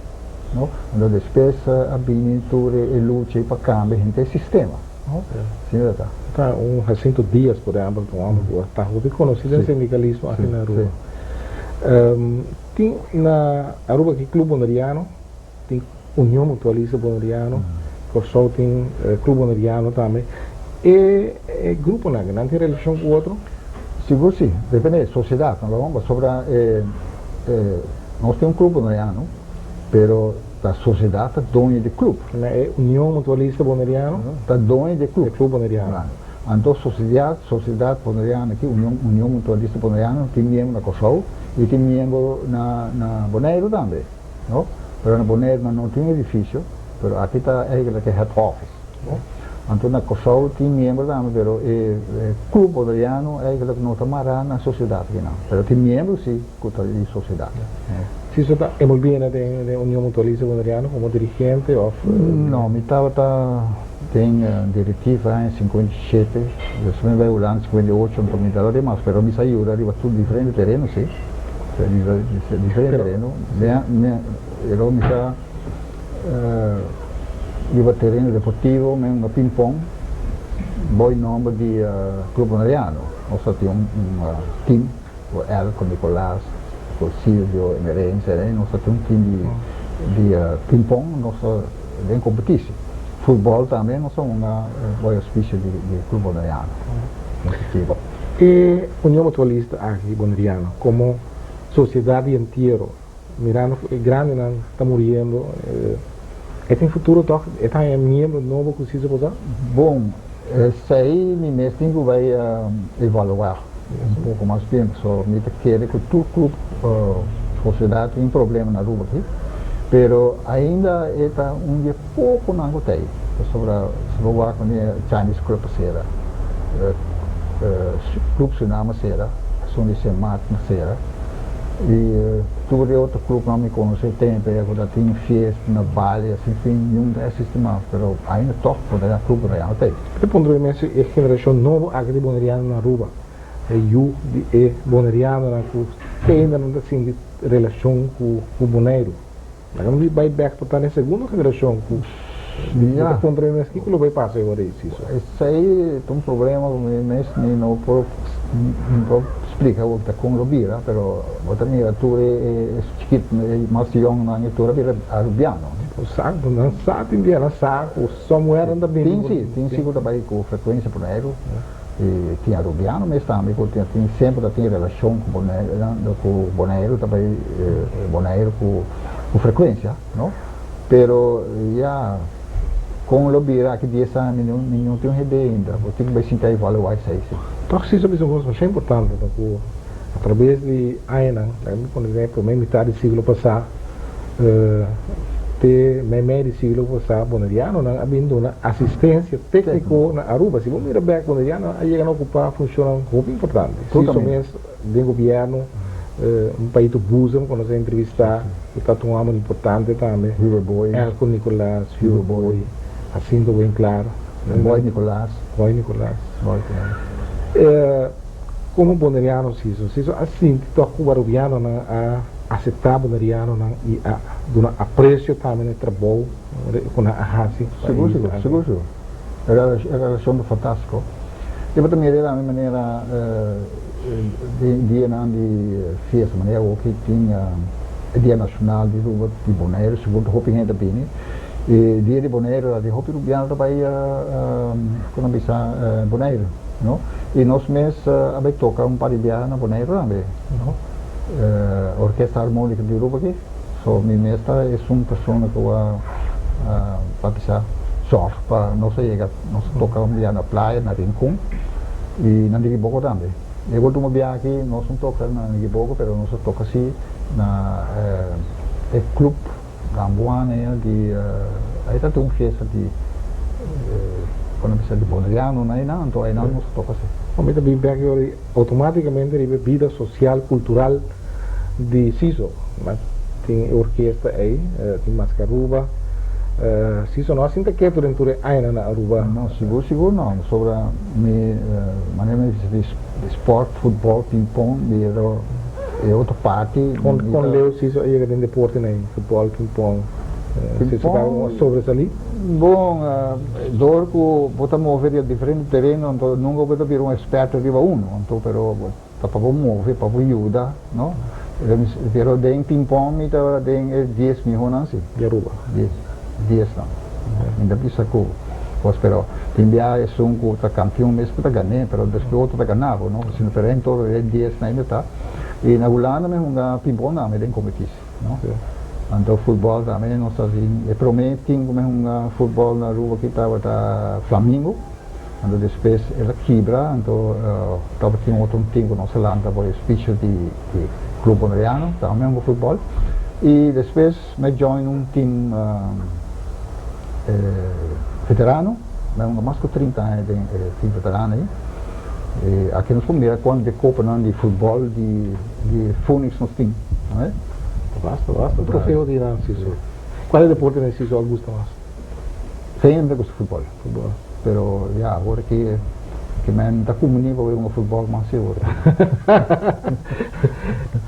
no? Anto despues a bini tur e lucha ei pa kambia henter e sistema, no? Asina ta ta. Ta un Jacinto Diaz, por ehèmpel, ta un hòmber ku a ta hopi konosí den sindikalismo aki na Aruba. Tin na Aruba aki Club Boneriano, tin Union Mutualista Boneriano, Kòrsou tin Club Boneriano tambe. E gruponan aki nan tin relashon ku otro? Sigur si, depende e sosiedat nan lo pasobra nos tin un Club Boneriano pero ta sosiedat ta doño di club. Na e Union Mutualista Boneriano? Ta doño di club. E Club Boneriano. Anto sosiedat, Sosiedat Boneriano aki, Union, Union Mutualista Boneriano tin miembro na Kòrsou i tin miembro na na Boneiru tambe, no? Pero na Boneiru nan no tin edifisio, pero aki ta eigenlijk e head office, no? Anto na Kòrsou tin miembro tambe, pero e e Club Boneriano eigenlijk no ta mará na sosiedat akinan, pero tin miembro si ku ta di sosiedat. Si so ta envolví na den den Union Mutualista Boneriano komo dirigente òf? No, mi tabata den directiva aña 57, despues mi bai Hulanda 58, anto mi tabata mas, pero mi sa yuda riba tur diferente tereno si, diferente tereno, mi mi mi sa riba tereno deportivo mi hunga ping pong bou e nomber di Club Boneriano, nos a tin un team. Ku El, ku Nicolas, ku Silvio, Emerencia, nos a tin un team di di ping pong, nos a den competitie. Futbol tambe nos a hunga bou e auspicio di di Club Boneriano, nos team. E Union Mutualista aki Boneriano komo sosiedat di entiero, mirando ku e grandenan ta muriendo, e tin futuro tòg? E ta haña miembro nobo ku si su por sa? Bon, esei mi mes tin ku bai evaluá. Un poco mas bien, pasobra mi ta kere cu tur club sociedad tin problema na Aruba aki, pero ainda e ta un di e poconan cu ta ey, pasobra si bo wak wanneer Chinese Club a cera, Club Suriname a cera, esun di Sint Maarten a cera. I tur e otro clubnan mi conoce tempo ei cu ta tin fiesta na baile sin fin niun ta existi mas pero ainda toch Boneriano Club Boneriano ta ei. Te punto mi mes e generacion nobo aki di Boneriano na Aruba e yu di e Bonerianonan cu te ainda nan ta sinti relacion cu Boneiru. Laga nos bai bek pa ta na e segundo generacion cu mi ta puntra mi mes kico lo bai pasa e ora ei Ciso. Esey ta un problema cu mi mes mi no por mi por splica awor ta con lo bira pero bo ta mira tur e chikit e mas yong nan e tur a bira Arubiano. Sa nan sa tin bia nan sa cu somewhere nan ta bini. Tin si tin si cu ta bai cu frecuencia Boneiru y tin Arubiano mes tambe cu tin semper ta tin relacion cu Boneiru cu Boneiru ta bai Boneiru cu frecuencia no pero ya con lo bira aki dies aña mi no tin un idea ainda bo tin cu bai sinta evalua esey si. Toch si ta bisa un cos masha importante no cu a traves di añanan laga mi pone den e prome mitad di siglo pasa Te meimei di siglo pasá bonerianonan a bin duna asistencia técnico na Aruba. Si bo mira bek bonerianonan a yega na ocupá funcionnan hopi importante. Siso mes den gobierno, un Paito Boezem cu nos a entrevistá cu ta un homber importante tambe, Elko Nicolaas, Hugo Boy, Jacinto Winklaar, Boy Nicolaas. Boy Nicolaas. Como boneriano Siso, Siso a sinti toch cu Arubianonan a acepta bonerianonan y a duna aprecio tambe na e trabou cu nan a haci pa Sigur, sigur, sigur, sigur. E relacion ta fantastico. Y bo ta mira tambe manera den dianan di fiesta, manera awoki tin e dia nacional di Aruba, di Bonaire, sigur ta hopi hende ta bini. E dia di Bonaire ta tin hopi Rubiano ta bay, con nan bisa, Bonaire, no? Y nos mes a bay toca un par di biaha na Bonaire tambe, no? Orkesta Harmonica di Aruba aki. So mi mes ta esun persona cu a pa bisa zorg pa nos a yega, nos a toca un biaha na playa, na Rincon y na Nikiboko tambe. E ultimo biaha aki nos no toca na Nikiboko pero nos a toca si na e club Gamboa di ahí ta tin un fiesta di por no bisa di boneriano na einan anto einan nos a toca si. Mi ta bin bek yori automaticamente riba e bida social cultural di Siso. Mas tin e orkesta ei, tin Mascaruba. Siso no a sinta ketu den tur e añanan na Aruba. No, sigur sigur no. Pasobra mi manera mi bisa di sport, futbol, ping-pong, mi e otro parti. Kon kon leu Siso a yega den deportenan ei, futbol, ping-pong? Siso ta sobresalí? Bon, dor ku bo ta move riba diferente tereno, anto nunka bo ta bira un eksperto riba unu, anto pero Ta pa bo move, pa bo yuda, no? Pero den ping-pong mi ta den e dies mihonan si. Di Aruba? Dies, diesnan. Mi ta bisa ku bos, pero tin bia esun ku ta kampion mes ku ta gané, pero despues otro ta gana bo, no? Sino pero en todo e diesnan ainda ta. I na Hulanda mi hunga ping-pong tambe den kompetisi, no? Anto futbòl tambe nos ta tin, e promé tim ku mi hunga futbòl na Aruba aki tabata Flamingo. Anto despues el a kibra, anto tabatin otro un team ku nos a lanta por e spicho di Club Boneriano, tambe hunga futbòl. I despues mi a join un team veterano, mi a hunga mas ku trinta aña den e team veterano ei. I aki nos por mira kuantu di kopanan di futbòl di Phoenix nos tin. Basta, basta trofeo di nan siso. Kual e deporte nan siso a gusta mas? Semper gusta futbòl. Futbol. Pero ya, awor ki ki men ta kumuni pa hunga futbol mas sigur.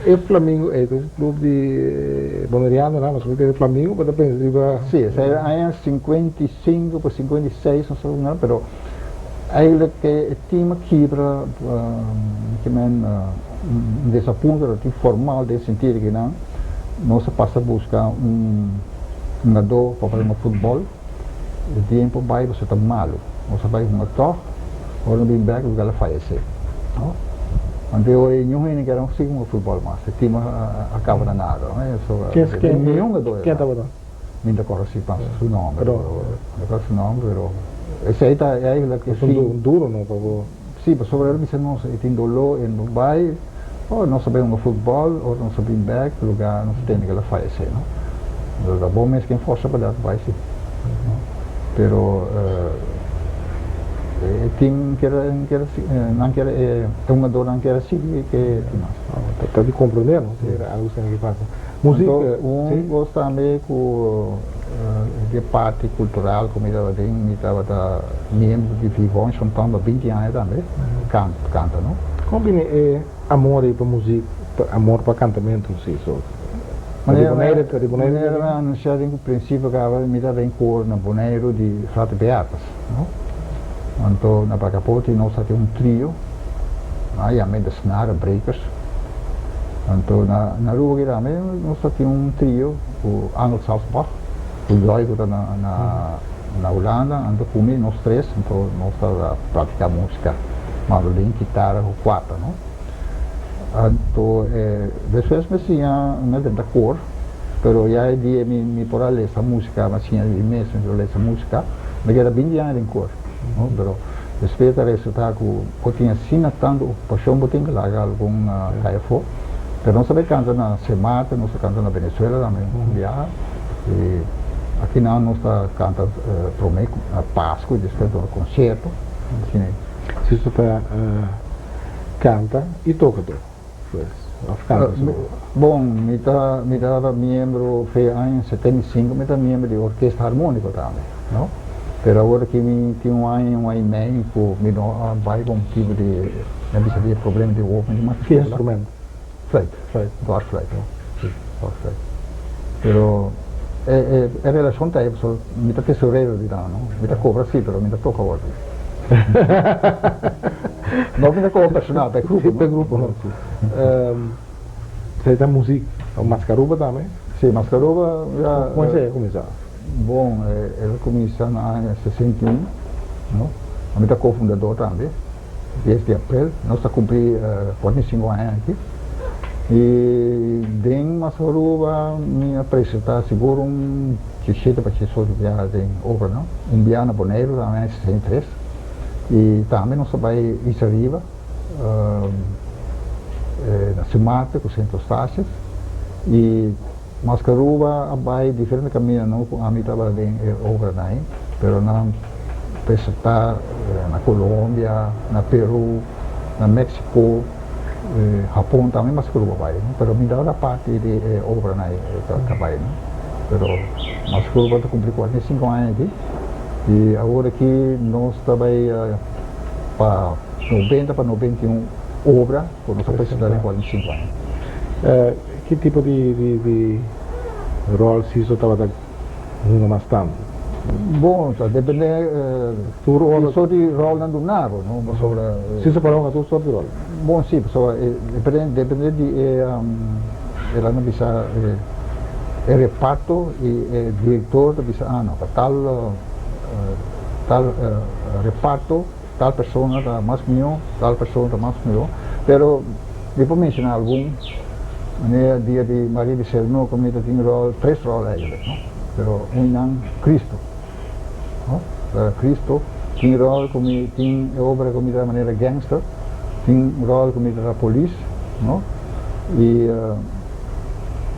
E Flamingo ei ta un club di Boneriano nan, pasobra e Flamingo bo ta pensa riba. Si, esei era aña 55 pa 56 nos ta hunga, pero eigenlijk e team a kibra ki men un desapunto lo tin formal den sentido ki nan nos a pasa buska un hungadó pa hunga futbol. E tiempo bai boso ta malu. Boso a bai hunga tòg, ora no bin bèk lugar a fayesé. No? Anto e ora ei niun hende kier sigui hunga futbòl mas. E tim a kaba na nada. So, Ken niun hungadó ken tabata? Mi no ta kòrda si pas su nòmber. Pero, mi ta kòrda su nòmber, pero esei ta eigenlijk e fin. Un duro no pa bo. Si, pasobra el a bisa nos e tin doló, e no bai. Ora nos a bai hunga futbòl, ora nos a bin bèk, lugar nos tende ku el a fayesé, no. Ta bo mes ken forsa pa dat bai si, no. Pero E team kier kier nan kier e hungadornan kier a sigui ke tin mas. Ta di comprende no si era algo asina ki pasa. Musica Anto un cos tambe cu di parti cultural cu mi tabatin mi tabata miembro di Vivon Chantant pa binti aña tambe canta no. Con bini e amor ei pa music amor pa cantamento si so ta di Bonaire ta di Bonaire Manera mi a anuncia den principio caba mi tabata den cor na Boneiru di Frater Beatus. No? Anto na Bacapoti nos a tin un trio, nan a yam'é The Snare Breakers. Anto na na Aruba aki tambe nos a tin un trio ku Arnold Salsbach, ku Joy ku ta na na na Hulanda, anto ku mi nos tres, anto nos ta practica musica, mandolin, kitara ku kuarta, no? Anto despues mi a siña mi a drenta koor. Pero ya e dia mi mi por a lesa musica, mi a siña di mi mes mi por a lesa musica, mi keda binti aña den koor, no? Pero despues ta resulta ku bo tin asina tantu okupashon bo tin ku laga algun kai afó. Pero nos a bai kanta na Sint Maarten, nos a kanta na Venezuela tambe un biaha i akinan nos ta kanta prome na Pasku i despues dor konsierto, asina. Si su ta kanta i toka tur. Pues, of canta so? Bon, mi ta mi tabata miembro fe aña 75 mi ta miembro di orkesta harmonico tambe, no? Pero awor aki mi tin un aña, un aña y medio cu mi no a bay pa motibo di, mi a bisa di e problema di wowo, mi tin mas Ki instrumento? Fluit. Fluit. Dwarsfluit, si, dwarsfluit. Pero e e e relacion ta ey pasobra mi ta tesorero di nan, no? Mi ta cobra si, pero mi ta toca awor. No mi ta cobra personal, pa e grupo. Si, pa e grupo, no. Esei ta muziek. Mascaruba tambe? Si, Mascaruba ya. Con esei a cuminsa? Bon, el a cuminsa na aña 61, no? Ami ta cofundador tambe, 10 di april. Nos ta cumpli 45 aña aki. Y den Mascaruba mi a presenta sigur un 17 pa 18 biaha den obra, no? Un biaha na Boneiru tambe aña 63. Y tambe nos a bay Isla Riba, na Sint Maarten cu Sint Eustatius. Y Mascaruba a bay diferente caminda, no cu ami tabata den e obranan ahi, pero nan presenta na Colombia, na Peru, na Mexico, Japon tambe Mascaruba a bay, pero mi tabata parti di e obranan ahi ta bay, pero Mascaruba ta cumpli 45 aña aki. Y awor aki nos ta bay pa 90 pa 91 obra cu nos a presenta den 45 aña. Ki tipo di di rol Siso tabata hunga mas tantu? Bon, ta depende Tur ora. Ki sort di rol nan duna bo, no? Pasobra. Siso por a hunga tur sort di rol? Bon, si, pasobra depende depende di e e laat me bisa e reparto y e director ta bisa ah no pa tal tal reparto tal persona ta mas miho tal persona ta mas miho pero mi por menciona algun manera dia di Maria di Serno cu mi ta tin rol tres rol eigenlijk no pero un nan Cristo no Cristo tin rol cu mi tin e obra cu mi ta manera gangster tin rol cu mi ta polis no y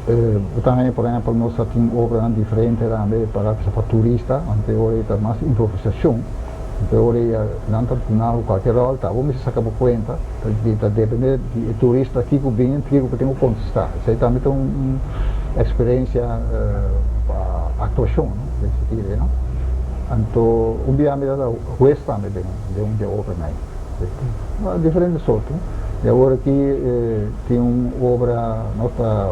bo ta haña por ehempel nos ta tin obranan diferente tambe para pa turista ante ora ta mas improvisacion ante ora nan ta duna bo cualkier rol ta bo mester saca bo cuenta ta depende di e turista kico bin kico bo tin cu contesta esey tambe ta un experiencia pa actuacion no den sentido no anto un bia mi ta hues tambe den un di e obranan ey. Diferente sorto. Y awor aki tin un obra, nos ta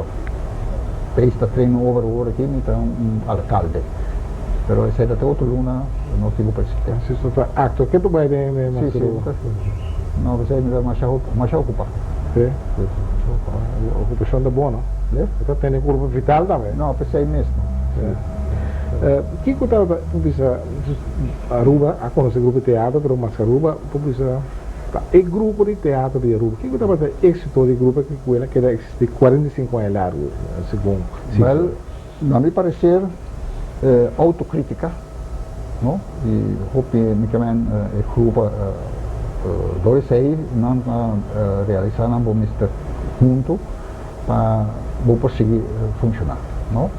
pais ta train un obra awor aki, mi ta un alcalde. Pero esey ta te otro luna nos tin cu presenta. Si so ta acto ke tu bay den den Si, si. No, pesey mi ta masha masha ocupa. Si? Si, si, masha ocupa. Ocupacion ta bon, no? E ta tene curpa vital tambe. No, pesey mes no. Kico tabata por bisa Aruba a conoce grupo di teatro, pero mas Aruba por bisa ta e grupo di teatro di Aruba. Kico tabata e exito di e grupo aki cu el a keda existi 45 aña largo, segun cifra? Wel, na mi parecer autocritica, no? Y hopi mi ke men e grupo door esey nan a realisa nan bo mester hunto pa bo por sigui funciona, no?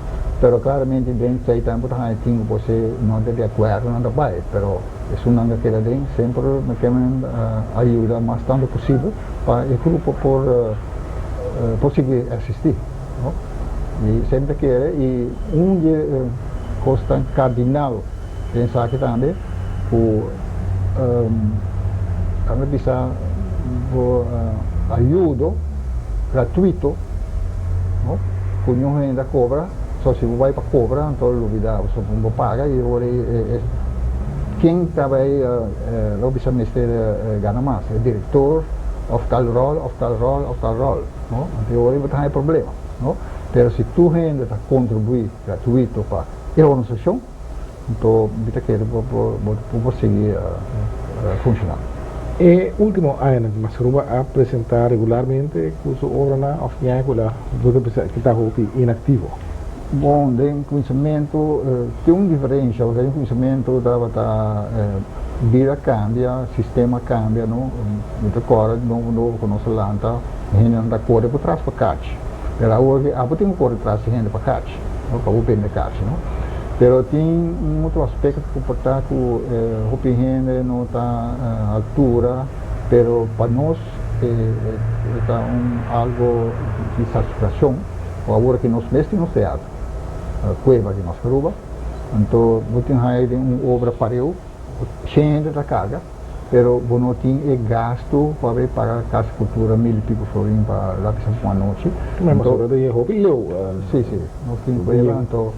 Pero claramente den esey tempo ta haña tin cu boso no ta di acuerdo nan ta bay, pero esunnan ta keda den semper mi ke men a yuda mas tanto posibel pa e grupo por por sigui existi, no. Y semper ta kere y un di e cosnan cardinal den esaki tambe cu a bisa bo ayudo gratuito, no, cu niun hende ta cobra, so si bo bay pa cobra anto lubida bo bo paga y ora e ken ta bay lo bisa mester gana mas, e director of tal rol of tal rol of tal rol, no, anto e ora bo ta haya problema, no, pero si tur hende ta contribui gratuito pa e organisacion. Anto mi ta kere bo por sigui funciona. E ultimo añanan Mascaruba a presenta regularmente cu su obranan of tin aña cu el a bo ta bisa cu ta hopi inactivo? Bon, den cuminsamentu tin un diferencia, pasobra den cuminsamentu tabata bida cambia, sistema cambia, no? Mi ta corda nobo nobo cu nos a lanta, hendenan ta core por tras pa cachi, pero awor ki abo tin cu core tras di hende pa cachi. No pa bo bende kashi no. Pero tin un otro aspecto cu por ta cu hopi hende no ta altura, pero pa nos e ta un algo di satisfaccion cu awor aki nos mes tin nos teatro, Cueva di Mascaruba, anto bo tin haya den un obra pareu. Shen hende ta carga, pero bo no tin e gasto pa bay paga Casa Cultura mil y pico florin pa laga sa un anochi. Ma pasobra ta yega hopi leu. Si, si, nos tin prueba anto,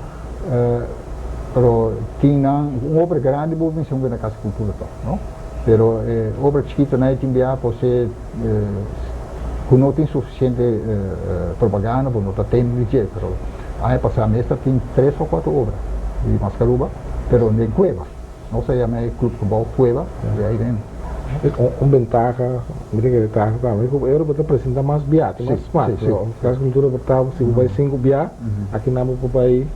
pero tin nan, un obra grandi bo mester un na Casa Cultura toch, no? Pero e obra chikito nan e tin bia por ser cu no tin suficiente propaganda, bo no ta tende di dje, pero aña pasa mes ta tin tres o cuatro obra di Mascaruba, pero den cueva. Nos a yama e club gebouw Cueva di ahí den. Un bentaha, mi ta kere taha tambe, ku ora bo ta presenta mas bia, tin mas smak. Kas Kultura por ta, si bo bai sinku bia, aki nan bo por bai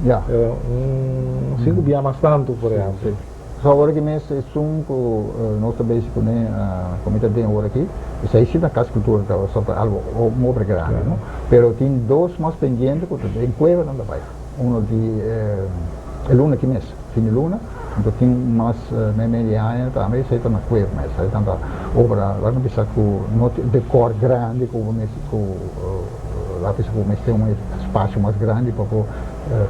un sinku bia mas tantu, por ehempel. So awor aki mes esun ku nos ta bezig kuné, ku mi ta den awor aki, esei si ta Kas Kultura ta so ta algo un obra grandi, no? Pero tin dos mas pendiente ku ta den Cueva nan ta bai. Uno di e luna aki mes. Fin di luna, anto tin mas meimei di aña tambe esei ta na cuer mes. Esei ta ta obra, laga bisa cu no tin decor grandi cu bo mester cu laga bisa cu bo mester un espacio mas grandi pa bo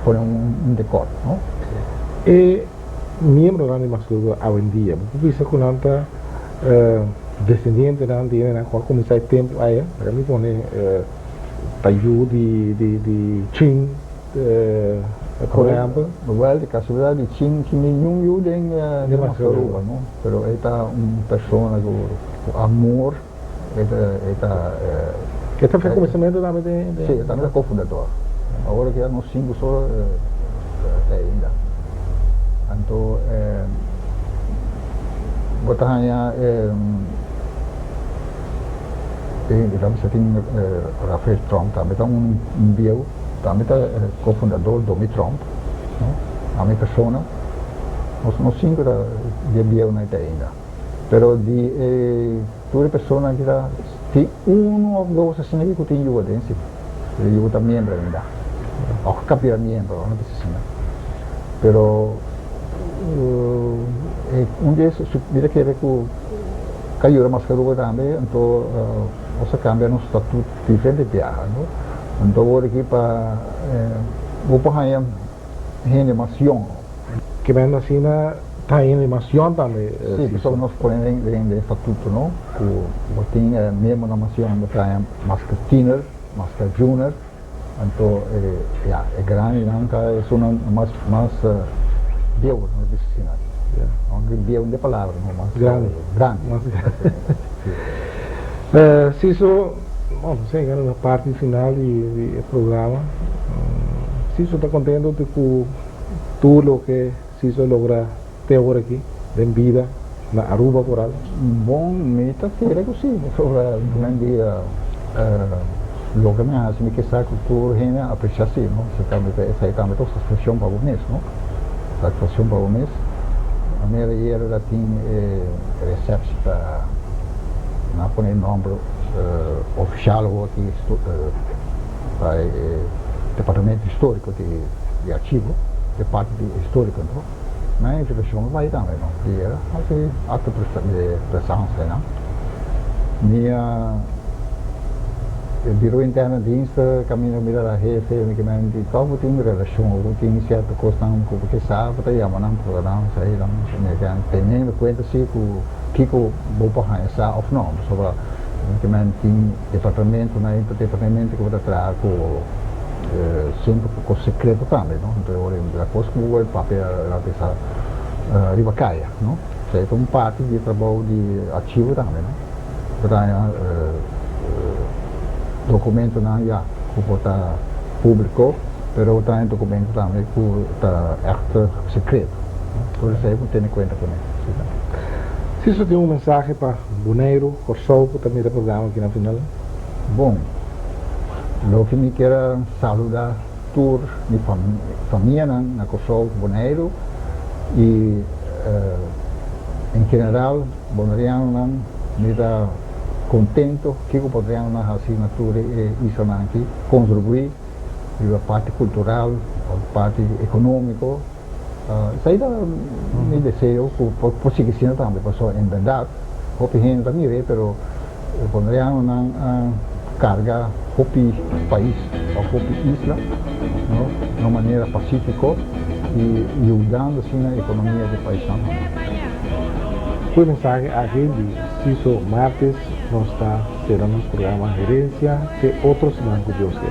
pone un decor, no. E miembronan di Masluga awendia, bo por bisa cu nan ta descendientenan di hendenan cu a cuminsa e tempo aya? Laga mi pone ta yu di Chin. Por ehempel? Wel, di casualidad di Chin tin ningun yu den Mascaruba, no? Pero e ta un persona cu amor, e ta, e ta. E ta fe cuminsamentu tambe den. Si, e tambe ta cofundador. Awor aki nos sinku so ta ainda. Anto bo ta haña e ta bisa tin Rafael Tromp tambe ta un bieu. Tambe ta cofundador Domi Tromp, no? Ami persona, nos no sinku ta di e bieunan ta ainda, pero di e tur e personanan ki ta tin uno of dos asina ki ku tin yu aden si, pero yu ta miembro ainda, of ka bira miembro, no bisa asina, pero e un di es mi ta kere ku ka yuda Mascaruba tambe, anto nos a cambia nos statut diferente biaha, no? Anto awor aki pa bo por haña hende mas yòn. Ke men asina ta haña hende mas yòn tambe? Si, pasobra nos pone den den statuto, no, ku bo tin miembronan mas yòn bo ta haña mas ke tiner, mas ke junior, anto ya e grandinan ta esunnan mas mas bieu, nos bisa asina. Aunke bieu no ta e palabra, no, mas grandi. Grandi. Siso, bon, nos a yega na parti final di e programa. Siso ta contento di cu tur loke Siso a logra te awor aki den bida na Aruba foral? Bon, mi ta kere cu si, pasobra durante di loke mi a haci mi ke sa cu tur hende a aprecia si, no? Esaki tambe ta un satisfaccion pa bo mes, no? Satisfaccion pa bo mes. Manera ayer ta tin e receptie pa nan a pone e nomber oficial awor aki pa e departamento historico di. di archivo, e parti di historico anto, mi a invitacion pa bai tambe no, di era haci acto di presencia nan. Mi a e Bureau Interne Diensten caminda mira la hefe mi ke men di toch bo tin relacion, bo tin cierto cosnan cu bo ke sa, bo ta yama nan por nan sa nan mi ke teniendo cuenta si cu kico bo por haña sa of no, pasobra mi ke men tin departamentonan departamento cu bo ta traha cu semper cu cos secreto tambe no, entonces ora e cos cu bo word papia a bisa riba caya no, esey ta un parti di e trabou di archivo tambe no, bo ta haña documentonan ya cu por ta publico pero bo ta haña documento tambe cu ta echt secreto no, tur esey bo tene cuenta cune. Siso tin un mensahe pa Boneiru, Kòrsou ku ta mira e programa aki na final? Bon, loke mi kier a saluda tur mi famianan na Kòrsou ku Boneiru i en general bonerianonan, mi ta kontento kiko bonerianonan hasi na tur e islanan aki, kontribuí riba parti kultural òf parti ekonómiko. Esei ta mi deseo ku por sigui asina tambe pasobra en bèrdat hopi hende ta mir'é pero bonerianonan a karga hopi pais òf hopi isla no na un manera pasífiko i yudando asina ekonomia di paisnan tambe. Ku e mensahe aki di Siso Martes nos ta sera nos programa Herencia te otro siman ku Dios ke.